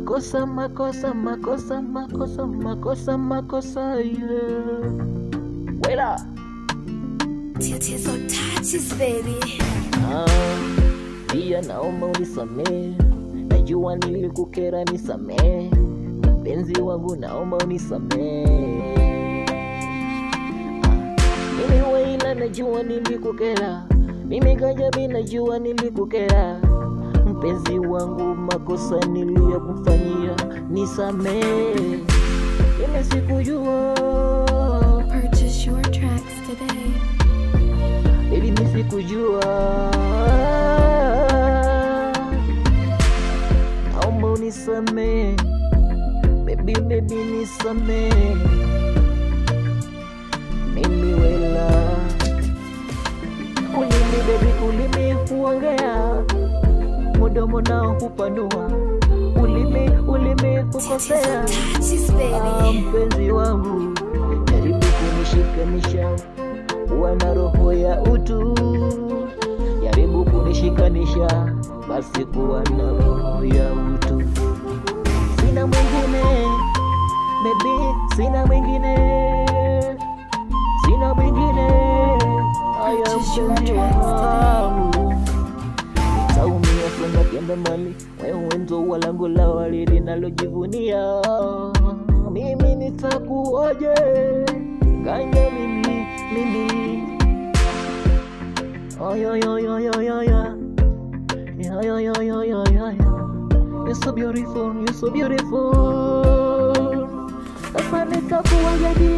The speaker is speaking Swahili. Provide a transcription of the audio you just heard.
Makosa, makosa, makosa, makosa, makosa, makosa, yeah. Wela. Titizo touches, baby. Ah, pia naomba unisamee, najua nilikukera, nisamee. Mpenzi wangu naomba unisamee. Ah, mimi Waila najua nilikukera, mimi Ganja najua nilikukera. Mpenzi wangu makosa niliyokufanyia nisamee. Mimi sikujua. Purchase your tracks today. Baby mimi sikujua. Naomba unisamee. Baby, baby nisamee. Mimi Waila. Ulimi baby, ulimi huongea, mdomo nao hupanua. Ulimi, ulimi hukosea. Touches, baby. Mpenzi wangu jaribu kunishikanisha, kuwa na roho ya utu. Jaribu kunishikanisha, basi kuwa na roho ya utu. Sina mwingine baby, sina mwingine, sina mwingine. Aya mpenzi wangu, nitaumia sana kienda mbali. Wewe ndo ua langu la waridi linalojivunia. Mimi nitakuoje Ganja mimi, mimi. Ay, ay, ay, ay, ay, ay, ay. Ay, ay, ay, ay, ay, ay. You're so beautiful, you're so beautiful. Sasa nitakuoje dear.